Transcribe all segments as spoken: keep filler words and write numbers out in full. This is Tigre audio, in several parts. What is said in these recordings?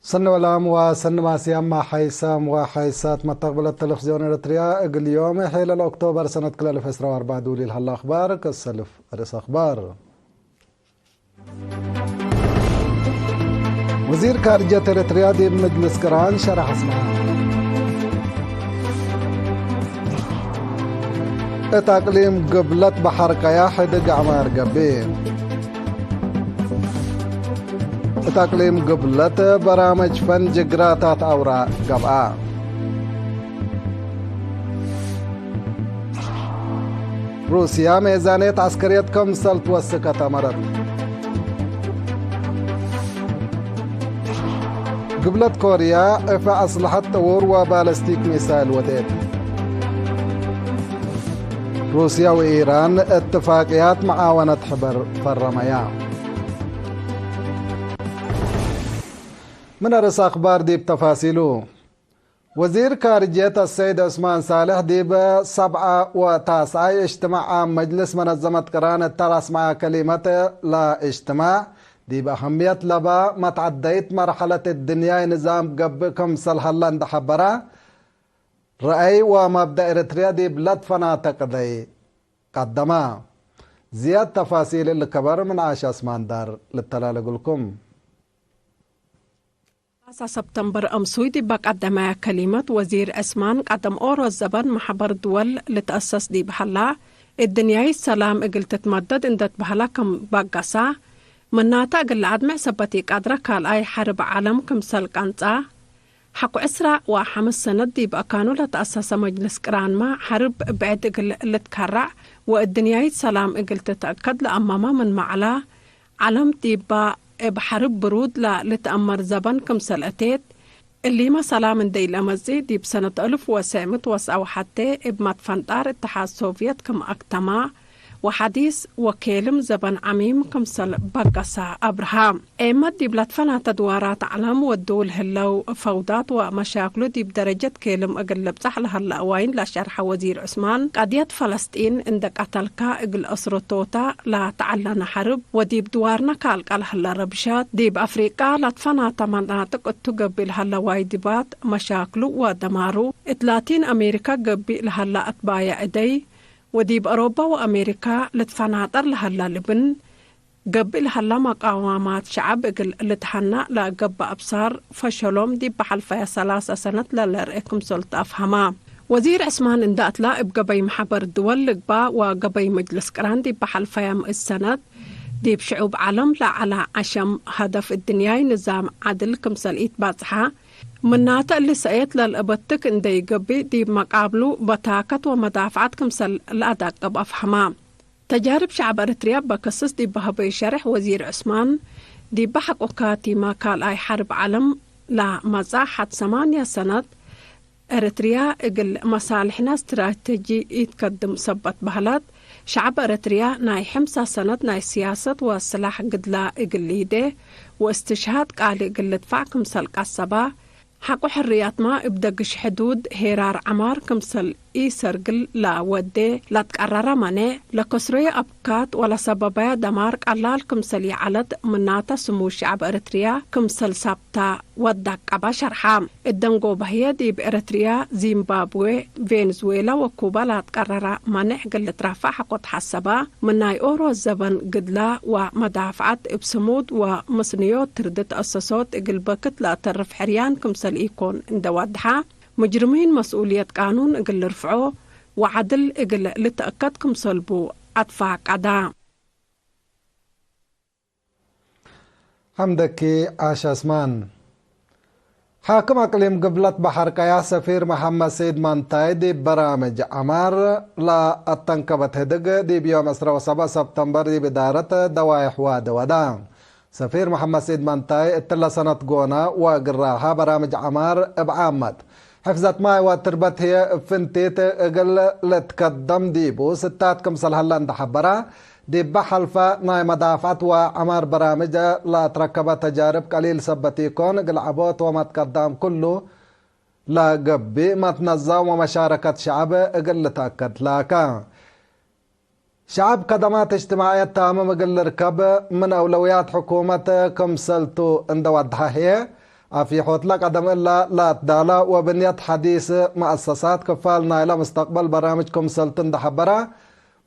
ሰኒ ወላም ወሰኒ ማስያም፣ ማሐይሳም ወሐይሳት መተቅብለት ተለፍዝዮን ኤረትርያ፣ እግል ዮም ሔለል ኦክቶበር ሰነት ክልኤ አልፍ ዕስራ ወአርበዕ ዱሊል ሀለ አኽባር። ከሰልፍ አርእስ አኽባር። ወዚር ካርጀት ኤረትርያ ዲብ ምጅልስ ቅራን ሸረሕ አስመዐ። እት አቅሊም ግብለት በሐር ቀያሕ ሕድግ አዕማር ገብእ። እት አቅሊም ግብለት በራምጅ ፈን ጅግራታት አውራቅ ገብአ። ሩስያ ሜዛንየት ዐስከርየት ክምሰል ትወስከት አመረት። ግብለት ኮርያ እፈ አስለሐት ጥዉር ወባለስቲክ ሚሳይል ወዴት። ሩስያ ወኢራን እትፋቅያት መዓወነት ሕበር ፈረመያ። ምን አርእስ አኽባር ዲብ ተፋሲሉ። ወዚር ካርጅየት አሰይድ ዑስማን ሳልሕ ዲብ ሰብዓ ወታስዓይ እጅትማዕ ዓም መጅልስ መነዘመት ቅራን እተ ለአስመዐ ከሊመት፣ ለእጅትማዕ ዲብ አሀምየት ለባ መትዐደይት መርሐለት እድንያይ ንዛም ገብእ ክምሰል ሀለ እንደ ሐበረ፣ ረአይ ወመብደእ ኤረትርያ ዲብ ለትፈናተ ቅደይ ቀደመ። ዝያድ ተፋሲል እሊ ከበር ምን ዓሽ አስማን ዳር ልተላለ እግልኩም። ሰላሳ ሰብተምበር አምሱይ ዲብ ቀደመ ከሊመት ወዚር ዕስማን፣ ቀደም ኦሮ ዘበን መሕበር ድወል ልትአሰስ ዲብ ሀላ፣ እድንያይት ሰላም እግል ትትመደድ እንደ ትበህለ ክም በገሰ፣ ምናተ እግል ለአድምዕ ሰበት ኢቀድረ ካልኣይ ሐርብ ዓለም ክምሰል ቀንጸ፣ ሐቆ ዕስራ ወሐምስ ሰነት ዲብ አካኑ ለተአሰሰ መጅልስ ቅራንመ፣ ሐርብ ብዕድ እግል ልትከረዕ ወእድንያይት ሰላም እግል ትትአከድ ለአመመ ምንመ ዐለ፣ ዐለም ዲባ እብ ሐርብ ብሩድ ለልትአመር ዘበን ክምሰል አቴት፣ እሊመ ሰላም እንደ ኢለመጽእ፣ ዲብ ሰነት አልፍ ወትሰዕ ምእት ወትስዓ ወሐቴ እብ መትፈንጣር እትሓድ ሶቭየት ክም አክተማ፣ ወሐዲስ ወኬልም ዘበን ዐሚም ክምሰል በገሰ አብርሃ። ኤመት ዲብ ለትፈናተ ድዋራት ዐለም ወድውል ህለው፣ ፈውዳት ወመሻክሉ ዲብ ደረጀት ኬልም እግል ልብጸሕ ለሀለ አዋይን ለሸርሐ ወዚር ዑስማን፣ ቀድየት ፈለስጢን እንደ ቀተልከ እግል አስረቶተ ለተዐለነ ሐርብ ወዲብ ድዋርነ ከአልቀ ለሀለ ረብሸት፣ ዲብ አፍሪቃ ለትፈናተ መናጥቅ እቱ ገብእ ለሀለ ዋይድባት፣ መሻክሉ ወደማሩ፣ እት ላቲን አሜሪካ ገብእ ለሀለ አትባየ እደይ፣ ወዲብ አሮባ ወአሜሪካ ልትፈናጠር ለሀላ ልብን፣ ገብእ ለሀላ መቃዋማት ሸዐብ እግል ልትሀነእ ለገብእ አብሳር ፈሸሎም ዲብ በሐልፈየ ሰላሰ ሰነት ለልርኤ ክምሰል ተአፍሀመ። ወዚር ዕስማን እንደ አትላ እብ ገበይ መሐበር ድወል ልግባእ ወገበይ መጅልስ ቅራን ዲብ በሐልፈየ ምእት ሰነት ዲብ ሽዑብ ዐለም ለዐለ ዐሸም ሀደፍ እድንያይ ንዛም ዐድል ክምሰል ኢትባጽሐ፣ ምናተ እሊ ሰእየት ለልአበትክ እንደ ኢገብእ ዲብ መቃብሉ በታከት ወመዳፍዐት ክምሰል ለአዳቅብ አፍሀመ። ተጃርብ ሸዐብ ኤረትርያ በከስስ ዲብ ሀበዩ ሸርሕ ወዚር ዑስማን፣ ዲበ ሐቆ ካቲመ ካልኣይ ሐርብ ዐለም ለመጽአ ሐድ ሰማንያ ሰነት፣ ኤረትርያ እግል መሳልሕና ስትራቴጂ ኢትከድም ሰበት በህለት፣ ሸዐብ ኤረትርያ ናይ ሕምሳ ሰነት ናይ ስያሰት ወስላሕ ግድላ እግል ሊዴ ወእስትሽሃድ ቃሊ እግል ልድፋዕ ክምሰል ቀሰበ፣ ሐቆ ሕርያትመ እብ ደግሽ ሕዱድ ሄራር ዐማር ክምሰል ኢሰርግል ለወዴ ለትቀረረ መኔዕ፣ ለከስረዩ አብካት ወለሰበበየ ደማር ቀላል ክምሰል ይዐለት፣ ምናተ ስሙድ ሸዐብ ኤረትርያ ክምሰል ሳብታ ወዳቀበ ሸርሐ። እት ደንጎበ ህዬ ዲብ ኤረትርያ፣ ዚምባብዌ፣ ቬንዝዌላ ወኩባ ለትቀረረ መኔዕ እግል ልትረፈዕ ሐቆ ተሐሰበ። ምን ናይ ኦሮ ዘበን ግድላ ወመዳፍዐት እብ ስሙድ ወምስንዮት ትርድት አሰሶት እግል በክት ለአተርፍ ሕርያን ክምሰል ኢኮን እንደ ዋድሐ፣ ሙጅርሚን መስኡልየት ቃኑን እግል ልርፍዖ ወዐድል እግል ልትአከድ ክምሰል ቡ አትፋቀደ። ሐምደኪ ዓሽ አስማን። ሓክም አቅሊም ግብለት በሐር ቀያሕ ሰፊር መሐመድ ሰይድ ማንታይ ዲብ በራምጅ ዐማር ለአተንከበት ህድግ ዲብ ዮም ዕስራ ወሰብዕ ሰብተምበር ዲብ እዳረት ደዋይሕ ዋዲ ወዳ። ሰፊር መሐመድ ሰይድ ማንታይ እትለ ሰነት ጎነ ወእግል ራሐ በራምጅ ዐማር እብ ዓመት ሕፍዘት ማይ ወትርበት ህዬ እብ ፍንቲት እግል ልትከደም ዲቡ ስታት ክምሰል ሀለ እንደ ሐበረ፣ ዲበ ሐልፈ ናይ መዳፍዐት ወዐማር በራምጅ ለአትረከበ ተጃርብ ቀሊል ሰበት ኢኮን፣ እግል ዐቦት ወመትቀዳም ኩሉ ለገብእ መትነዛም ወመሻረከት ሸዐብ እግል ልትአከድ ላከ። ሸዐብ ከደማት እጅትማዕየት ታምም እግል ልርከብ ምን አውለውያት ሕኩመት ክምሰል ቱ እንደ ወድሐ ህዬ፣ አፍይሖት ለቀደም እለ ለአትዳላ ወብንየት ሐዲስ መአሰሳት ክፋል ናይለ ምስተቅበል በራምጅ ክምሰልቱ እንደ ሐበረ፣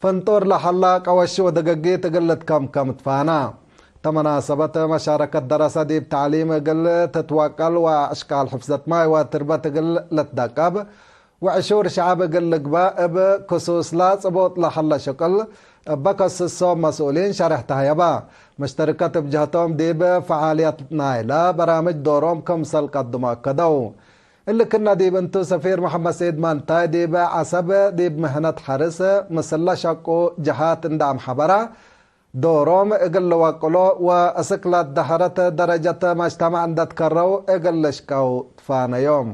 ፍንጡር ለሐላ ቀወሺ ወደገጊት እግል ልትከምከም ትፋና። ተመናሰበት መሻረከት ደረሰ ዲብ ተዕሊም እግል ትትወቀል ወአሽቃል ሕፍዘት ማይ ወትርበት እግል ልትደቀብ፣ ወዕሹር ሸዐብ እግል ልግበእ እብ ክሱስላ ጽቡጥ ለሀለ ሽቅል እበ ከስሶም መስኡሊን ሸርሕ ተህየበ። መሽተርከት እብ ጀህቶም ዲብ ፈዓልየት ናይለ በራምጅ ዶሮም ክምሰል ቀድሞ አከደው። እሊ ክነ ዲብ እንቱ ሰፊር መሐመድ ሰዒድ ማንታይ ዲብ ዐሰብ ዲብ ምህነት ሐርስ ምስለ ሸቁ ጀሃት እንደ አምሐበረ፣ ዶሮም እግል ልወቅሎ ወእስክ ለደሀረት ደረጀት መጅተመዕ እንደ ትከረው እግል ልሽቀው ትፋነዮም።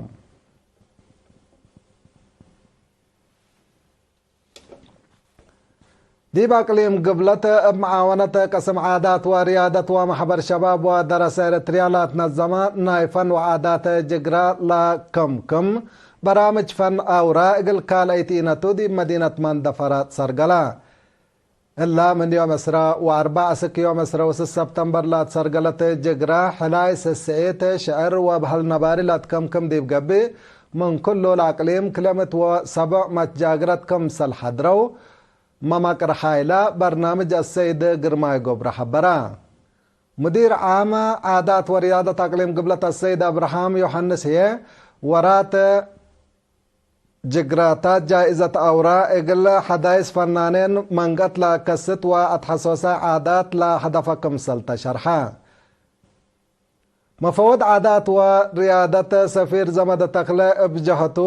ዲብ አቅሊም ግብለት፣ እብ መዓወነት ቅስም ዓዳት ወርያደት ወመሕበር ሸባብ ወደረሰ ኤረትርያ ለአትነዘመ ናይ ፈን ወዓዳት ጅግራ ለክምክም በራምጅ ፈን አውራ እግል ካልአይት ኢነቱ ዲብ መዲነት መንደፈረ ትሰርገለ። እላ ምን ዮም ዕስራ ወአርበዕ እስክ ዮም ዕስራ ወስስ ሰብተምበር ለአትሰርገለት ጅግራ፣ ሕላይ፣ ስስዒት፣ ሽዕር ወበህል ነባሪ ለአትከምክም ዲብ ገብእ፣ ምን ክሉ ለአቅሊም ክልኤ ምእት ወሰብዕ መትጃግረት ክምሰል ሐድረው፣ መመቅር ሓይለ በርናምጅ አሰይድ ግርማይ ጎብረ ሐበረ። ሙዲር ዓም ዓዳት ወርያደት አቅሊም ግብለት አሰይድ አብርሃም ዮሐንስ ህዬ፣ ወራት ጅግራታት ጃኢዘት አውራ እግል ሐዳይስ ፈናኔን መንገት ለአከስት ወአትሐሶሳይ ዓዳት ለሀደፈ ክምሰል ተሸርሐ። መፈወድ ዓዳት ወርያደት ሰፊር ዘመደ ተክለ እብ ጀሀቱ፣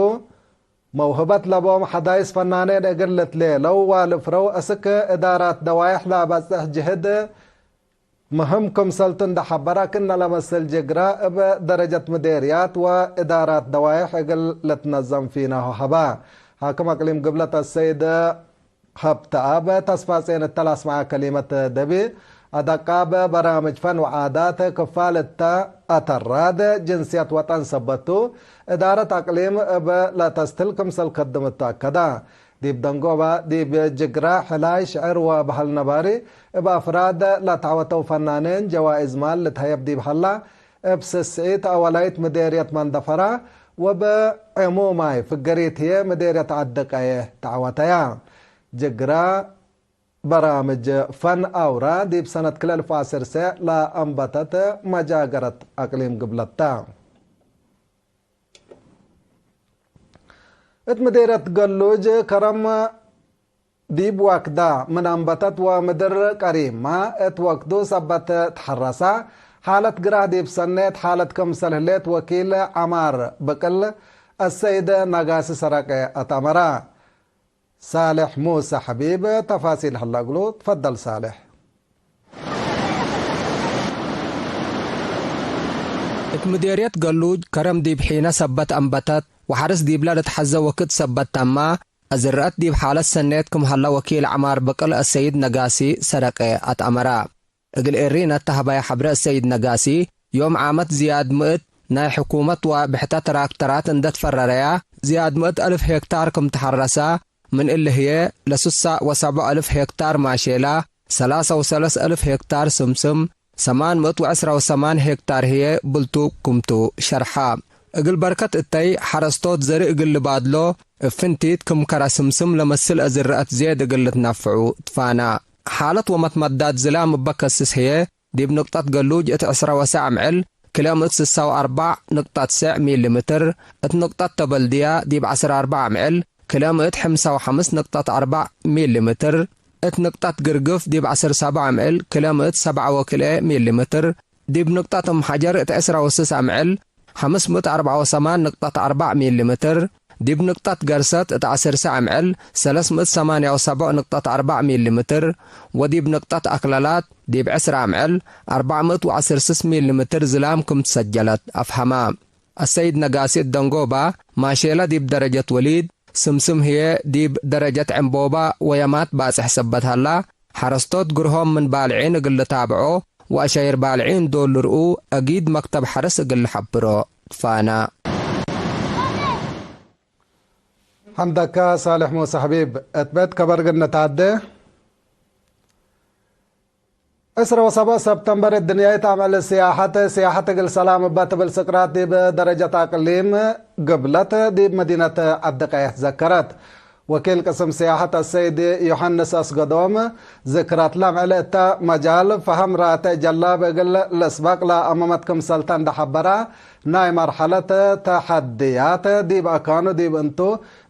መውህበት ለቦም ሐዳይስ ፈናኔን እግል ልትሌለው ወልፍረው እስክ እዳራት ደዋይሕ ለአበጽሕ ጅህድ ምህም ክምሰልቱ እንደ ሐበረ፣ ክነ ለመስል ጅግራ እብ ደረጀት ምዴርያት ወእዳራት ደዋይሕ እግል ልትነዘም ፊናሁ ሀበ። ሓክም አቅሊም ግብለት አሰይድ ሀብተአብ ተስፋጼን እተ ለአስመዐ ከሊመት ደቢ፣ አደቃብ በራምጅ ፈን ወዓዳት ክፋል እተ አተራድ ጅንስየት ወጠን ሰበቱ፣ እዳረት አቅሊም እብ ለተስትል ክምሰል ከድምቱ አከደ። ዲብ ደንጎባ፣ ዲብ ጅግራ፣ ሕላይ፣ ሽዕር ወበህል ነባሪ እብ አፍራድ ለተዐወተው ፈናኔን ጀዋይዝ ማል ልትሀየብ ዲብ ሀላ፣ እብ ስስዒት አወላይት ምዴርየት መንደፈራ ወእብ ዕሙማይ ፍገሪት ህዬ ምዴርየት ዐዲ ቀየ ተዐወተያ። ጅግራ በራምጅ ፈን አውራ ዲብ ሰነት ክልኤ አልፍ ወዐስር ሰዕ ለአንበተት መጃገረት አቅሊም ግብለታ። እት ምዴርየት ገሉጅ ከረም ዲብ ወክዳ ምን አንበተት ወምድር ቀሪማ እት ወክዱ ሰበት ተሐረሳ፣ ሓለት ግራህ ዲብ ሰኔት ሓለት ክምሰል ህሌት ወኪል ዐማር ብቅል አሰይድ ነጋሲ ሰረቀ አትአመረ። ሳልሕ ሙሰ ሐቢብ ተፋሲል ሀለ እግሉ። ትፈደል ሳልሕ። እት ምዴርየት ገሉጅ ከረም ዲብ ሒነ ሰበት አንበተት ወሐርስ ዲብለ ልትሐዘ ወክድ ሰበት ተማ፣ አዝረአት ዲብ ሓለት ሰኔት ክም ሀለ ወኪል ዐማር ብቅል አሰይድ ነጋሲ ሰረቀ አትአመረ። እግል ኤሪነ ተሀበየ ሐብረ አሰይድ ነጋሲ፣ ዮም ዓመት ዝያድ ምእት ናይ ሕኩመት ወብሕተ ትራክተራት እንደ ትፈረረያ፣ ዝያድ ምእት አልፍ ሄክታር ክም ተሐረሰ፣ ምን እሊ ህዬ ለስሳ ወሰብዕ አልፍ ሄክታር ማሼላ፣ ሰላሳ ወሰለስ አልፍ ሄክታር ስምስም፣ ሰማን ምእት ወዕስራ ወሰማን ሄክታር ህዬ ብልቱ ክምቱ ሸርሐ። እግል በርከት እተይ ሐረስቶት ዘሪ እግል ልባድሎ እብ ፍንቲት ክም ከረ ስምስም ለመስል አዝረአት ዜድ እግል ልትነፍዑ ትፋና። ሓለት ወመትመዳድ ዝላም እበ ከስስ ህዬ፣ ዲብ ንቅጠት ገሉጅ እት ዕስራ ወሰዕ አምዕል ክለ ምእት ስሳ ወአርበዕ ንቅጠት ሰዕ ሚሊ ምትር፣ እት ንቅጠት ተበልድያ ዲብ ዐስር አርበዕ አምዕል ክለ ምእት ሕምሳ ወሐምስ ንቅጠት አርበዕ ሚሊ ምትር፣ እት ንቅጠት ግርግፍ ዲብ ዐስር ሰብዕ አምዕል ክለ ምእት ሰብዓ ወክልኤ ሚሊ ምትር፣ ዲብ ንቅጠት እም ሐጀር እት ዕስራ ወስስ አምዕል ሐምስ ምእት አርበዓ ወሰማን ንቅጠት አርበዕ ሚሊ ምትር፣ ዲብ ንቅጠት ገርሰት እት ዐስር ሰዕ አምዕል ሰለስ ምእት ሰማንያ ወሰብዕ ንቅጠት አርበዕ ሚሊ ምትር፣ ወዲብ ንቅጠት አክለላት ዲብ ዕስራ አምዕል አርበዕ ምእት ወዐስር ስስ ሚሊ ምትር ዝላም ክም ትሰጀለት አፍሀመ። አሰይድ ነጋሲ እት ደንጎባ፣ ማሼለ ዲብ ደረጀት ወሊድ፣ ስምስም ህዬ ዲብ ደረጀት ዕንቦባ ወየማት ባጽሕ ሰበት ሀላ፣ ሐረስቶት ግርሆም ምን ባልዒን እግል ልታብዖ ወአሸይር ባልዒን ዶል ልርኡ አጊድ መክተብ ሐርስ እግል ልሐብሮ ትፋና። ሐምደከ ሳልሕ ሙሰ ሐቢብ። እት ቤት ከበርግ እንታዴ። ዕስረ ወሰብዕ ሰብተምበር፣ እድንያይት አምዕል ስያሐት፣ ስያሐት እግል ሰላም እበ ትብል ስቅራት ዲብ ደረጀት አቅሊም ግብለት ዲብ መዲነት ዐዲ ቀይሕ ዘከረት። ወኪል ቅስም ስያሐት አሰይድ ዮሐንስ አስገዶም፣ ዝክራት ለአምዕል እተ መጃል ፈሀም ራትዕ ጀላብ እግል ልስበቅ ለአመመት ክምሰልተ እንደ ሐበራ፣ ናይ መርሐለት ተሐድያት ዲብ አካኑ ዲብ እንቱ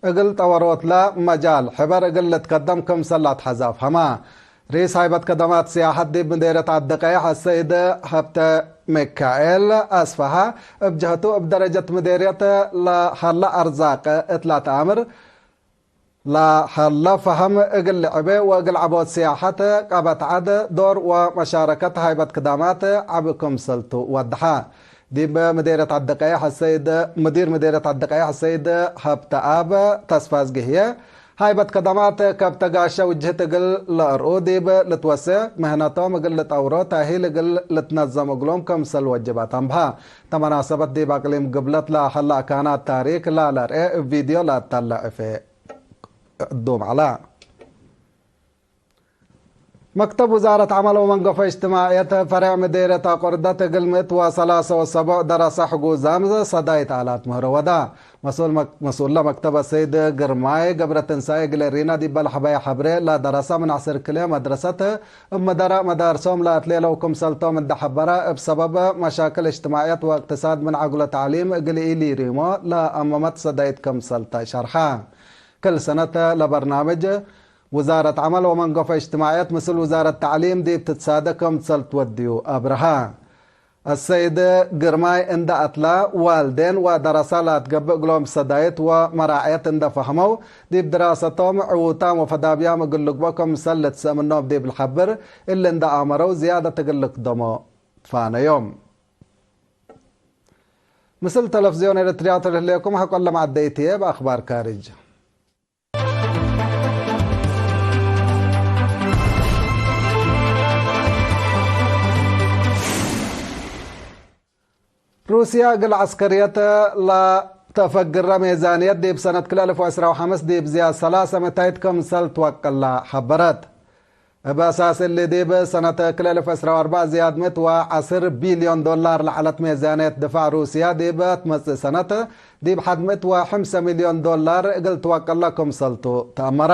እግል ጠወሮትለ መጃል ሕበር እግል ልትከደም ክምሰል ለአትሐዜ አፍሀመ። ርኢስ ሃይበት ከደማት ስያሐት ዲብ ምዴርየት ዐዲ ቀይሕ አሰይድ ሀብተ ሚካኤል አስፈሃ እብ ጀህቱ፣ እብ ደረጀት ምዴርየት ለሀለ አርዛቅ እት ለአትአምር ለሀለ ፈሀም እግል ልዕቤ ወእግል ዐቦት ስያሐት ቀበት ዐድ ዶር ወመሻረከት ሃይበት ክዳማት ዐቢ ክምሰልቱ ወደሐ። ዲብ ምዴርየት ዐዲ ቀይሕ አሰይድ፣ ምዲር ምዴርየት ዐዲ ቀይሕ አሰይድ ሀብተአብ ተስፋዝጊ ህዬ፣ ሃይበት ከደማት ከብተ ጋሸ ውጅህት እግል ለአርኡ፣ ዲብ ልትወሴ ምህነቶም እግል ልጠውሮ፣ ተእሂል እግል ልትነዘም እግሎም ክምሰል ወጅባት አንብሀ። ተመናሰበት ዲብ አቅሊም ግብለት ለሀለ አካናት ታሪክ ላለርኤ እብ ቪድዮ ለአተለ ዕፌ እዱም ዐለ። መክተብ ውዛረት ዐመል ወመንገፎ እጅትማዕየት ፈሬዕ ምዴርየት አቆርደት እግል ምእት ወሰላሰ ወሰቡዕ ደረሰ ሕጉዛም ሰዳይት አላት ምህሮ ወዳ። መስኡል መክ-፣ መስኡለ መክተብ አሰይድ ግርማይ ገብረትንሳኤ እግል እሪና ዲበ ለሐበየ ሐብሬ፣ ለደረሰ ምን ዐስር ክልኤ መድረሰት እብ መደረ መዳርሶም ለአትሌለው ክምሰልቶም እንደ ሐበረ፣ እብ ሰበብ መሻክል እጅትማዕየት ወእቅትሳድ ምን ዐግሎ ተዕሊም እግል ኢሊሪሞ ለአመመት ሰዳይት ክምሰልተ ሸርሐ። ክል ሰነት ለበርናምጅ ውዛረት ዐመል ወመንገፎ እጅትማዕየት ምስል ውዛረት ተዕሊም ዲብ ትትሳደ ክምሰል ትወድዩ አብርሀ። አሰይድ ግርማይ እንደ አትላ፣ ዋልዴን ወደረሳ ለአትገብእ እግሎም ሰዳይት ወመራዕየት እንደ ፈህመው፣ ዲብ ድራሰቶም ዕዉታም ወፈዳብያም እግል ልግበኦ ክምሰል ልትሰእ ምኖም ዲብ ልሐብር፣ እሊ እንደ አመረው ዝያደት እግል ልክደሞ ትፋነዮም። ምስል ተለፍዝዮን ኤረትርያ ትርህሌኩም ሐቆለ መዐደይት ህዬ በአክባር ካርጅ። ሩስያ እግል ዐስከርየት ለተፈግረ ሜዛንየት ዲብ ሰነት ክልኤ አልፍ ወዕስራ ወሐምስ ዲብ ዝያድ ሰላሰ ምእታይት ክምሰል ትወቀላ ሐበረት። እብ አሳስ እሊ፣ ዲብ ሰነት ክልኤ አልፍ ወዕስራ ወአርበዕ ዝያድ ምእት ወዐስር ቢልዮን ዶላር ለዐለት ሜዛንየት ድፋዕ ሩስያ፣ ዲብ ትመጽእ ሰነት ዲብ ሐድ ምእት ወሐምሰ ሚልዮን ዶላር እግል ትወቀለ ክምሰልቱ ተአመረ።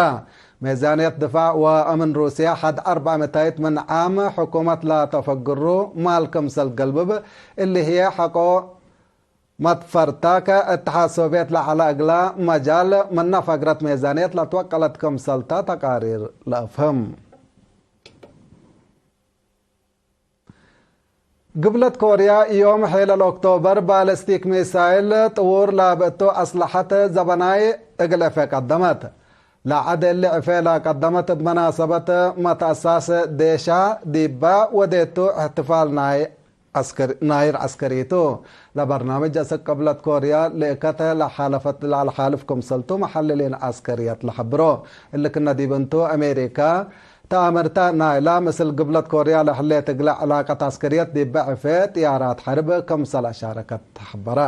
ሜዛንየት ድፋዕ ወአምን ሩስያ ሐድ አርበዕ ምእታይት ምን ዓም ሕኩመት ለተፈግሩ ማል ክምሰል ገልብብ፣ እሊ ህዬ ሐቆ መትፈርታከ እትሓድ ሶቭየት ለዐለ እግለ መጃል ምነ ፈግረት ሜዛንየት ለትወቀለት ክምሰልተ ተቃሪር ለአፍህም። ግብለት ኮርያ ዮም ሔለል ኦክቶበር ባለስቲክ ሚሳይል ጥዉር ላብእቱ አስለሐት ዘበናይ እግል እፌ ቀደመት። ለዐድ እሊ ዕፌ ለቀደመት እብ መናሰበት መትአሳስ ዴሻ ዲበ ወዴቱ እሕትፋል ናይ ዐስከሪ-፣ ናይር ዐስከሪ ቱ። ለበርናምጅ አሰክ ቅብለት ኮርያ ልእከተ ለሓለፈት ለአልሓልፍ ክምሰልቱ መሐልሊን ዐስከርየት ለሐብሮ። እሊ ክነ ዲብ እንቱ፣ አሜሪካ ተአምርተ ናይላ ምስል ግብለት ኮርያ ለህሌት እግለ ዕላቀት ዐስከርየት ዲበ ዕፌ ጥያራት ሐርብ ክምሰል አሻረከት ተሐበረ።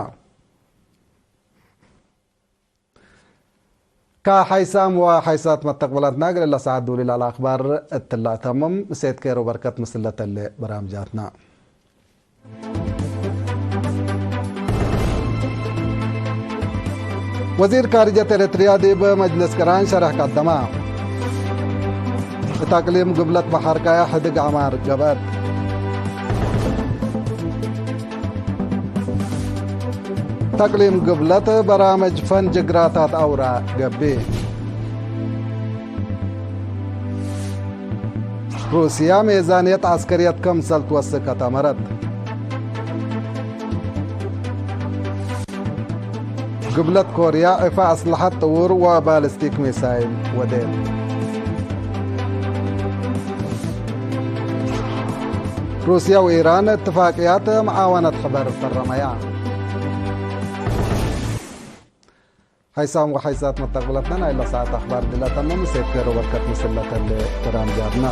ከሐይሳም ወሐይሳት መተቅብለትና እግል ለሰዓት ዱሊል አልአክባር እትላ ተምም። ምሴት ኬር ወበርከት ምስል ለተሌ በራምጃትና። ወዚር ካርጀት ኤረትርያ ዲብ መጅልስ ቅራን ሸርሕ ቀደመ። እት አቅሊም ግብለት በሐር ቀያሕ ሕድግ ዐማር ገብአት። ተቅሊም ግብለት በራምጅ ፈን ጅግራታት አውራ ገብእ። ሩስያ ሜዛንየት ዐስከርየት ክምሰል ትወስከት አመረት። ግብለት ኮርያ ዕፈ አስለሐት ጥዉር ወባሊስቲክ ሚሳይል ወዴት። ሩስያ ወኢራን እትፋቅያት መዓወነት ሕበር ፈረመያ። ሐይሳም ወሐይሳት መተቅብለትነ ናይለ ሰዓት አኽባር ድለ ተመም። ሴት ኬር ወበርከት ምስል ለተሌ በራምጃትነ።